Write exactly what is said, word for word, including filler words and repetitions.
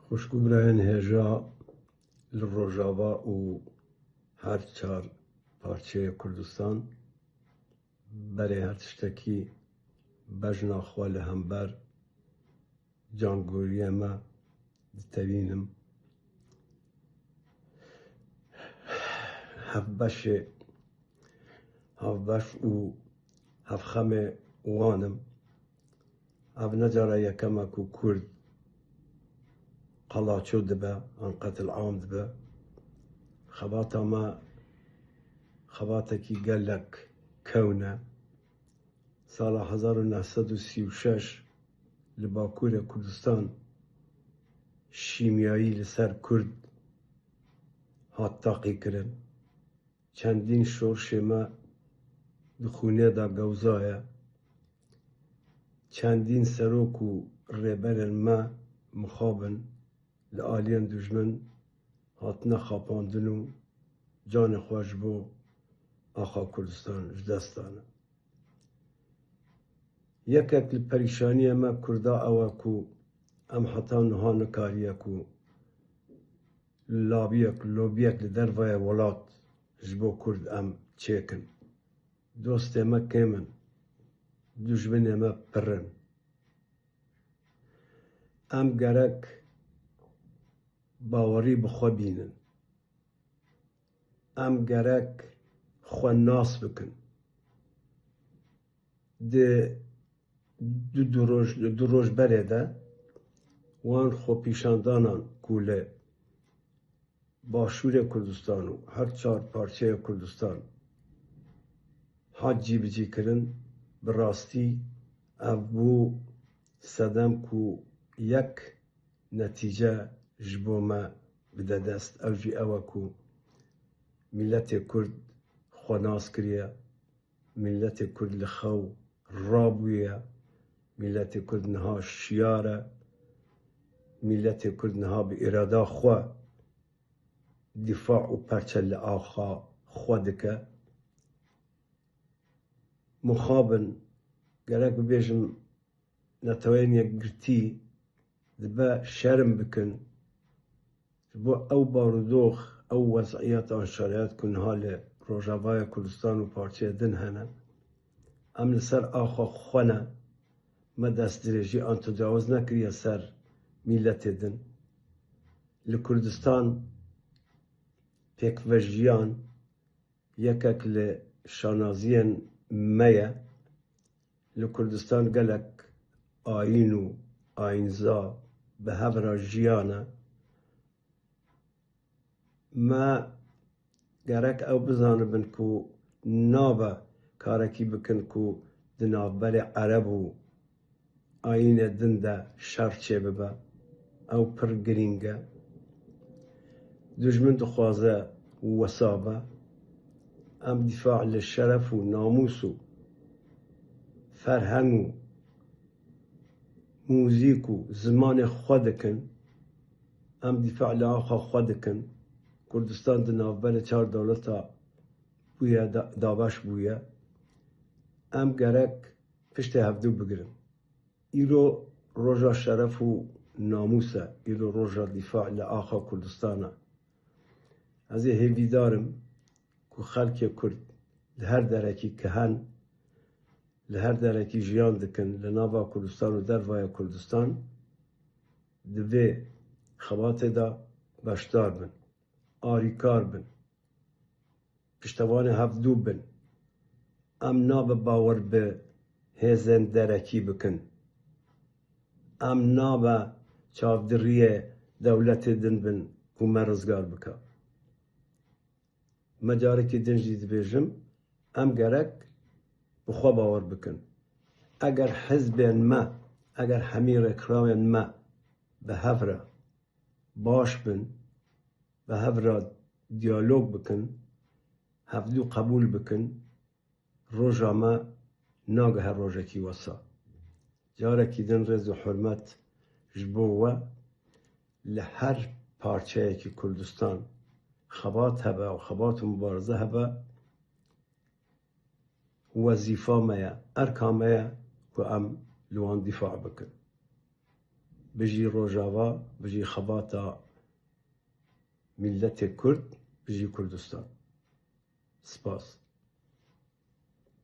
Xwişk û birayên hêja li Rojava û her çar parçeyê Kurdistan, berê her tiştekî bejna xwe li hember cangoriyê me ditewînim. Hevbeşê, hevbeş û hevxemê wan im. Ev ne cara yekem e ku Kurd qelaço dibe, an qetil am dibe. Xebata me xebatekî gelek kewn e. Sala hezar û neh sed û sî û şeş li Bakurê Kurdistan şîmyayî li ser Kurd hat taqîkirin. Çendîn şorşê me di xûnê de gewza ye. Çendîn serok û rêberên me mixabin li aliyên dijmin hatine xapandin û canê xwe ji bo axa Kurdistan ji dest dane. Yekek li perîşaniyê me Kurda ew e ku em heta niha nikariye ku labiyek, lobiyek li dervayê welat ji bo Kurd em çêkin. Dostê me kêm in, dijminê me pir in. Em gerek bawerî bi xwe bînin. Em gerek xwe nas bikin. Di du, du roj, du roj berê de wan xwepîşandanan ku li Başûrê Kurdistan û her çar parçeyê Kurdistan hat cîbicî kirin, bi rastî ev bû sedem ku yek netîce ji bo me bide dest. Ew jî ew e ku mîletê Kurd xwe nas kiriye, mîletê Kurd li xew rabûye, mîletê Kurd niha şiyar e, mîletê Kurd niha bi îrada xwe dîfa û perçe li axa xwe dike. Mixabin, gerek bibêjim, Neteweyên Yekgirtî dibe şerm bikin ji bo ew barûdox, ew wez'iyet an şerayet ku niha li Rojavaya Kurdistan û parçeyê din hene. Em li ser axa xwe ne, me destdirêjî an tecawuz nekiriye ser mîletê din. Li Kurdistan pêkvejiyan yekek li şanaziyên me ye. Li Kurdistan gelek ayîn û ayînza bi hev re jiyane. Me gerek ew bizanibin ku nabe karekî bikin ku di navberê Ereb û ayînê din de şer çêbibe. Ew pir girîng e. Dijmin dixwaze wisa be. Em dîfa li şeref û namûs û ferheng û mûzîk û zimanê xwe dikin. Em dîfa li axa xwe dikin. Kurdistan di navberê çar dewleta bûye, da-, dabeş bûye. Em gerek piştê hevdû bigirin. Îro roja şeref û namûs e, îro roja dîfa li axa Kurdistan e. Ez ê hêvîdar im ku xelkê Kurd li her derekî kihen, li her derekî jiyan dikin, li nava Kurdistan û dervaya Kurdistan, di vê xebatê de beşdar bin, arîkar bin, piştevanê hevdû bin. Em nabe bawer bi hêzên derekî bikin. Em nabe çavdiriyê dewletê din bin ku me rizgar bike. Me carekî din jî dibêjim, em gerek bi xwe bawer bikin. Eger hizbên me, eger hemî rêkxirawên me bi hev re baş bin, bi hev re diyalog bikin, hevdû qebûl bikin, roja me nagehe rojekî wesa. Carekî din rêz û hurmet ji bo we. Li her parçeyekî Kurdistan xebat hebe û xebat û mubarize hebe, wezîfa me ye, erka me ye ku em li wan dîfa bikin. Bijî Rojava, bijî xebata milletê Kurd, bijî Kurdistan. Spas.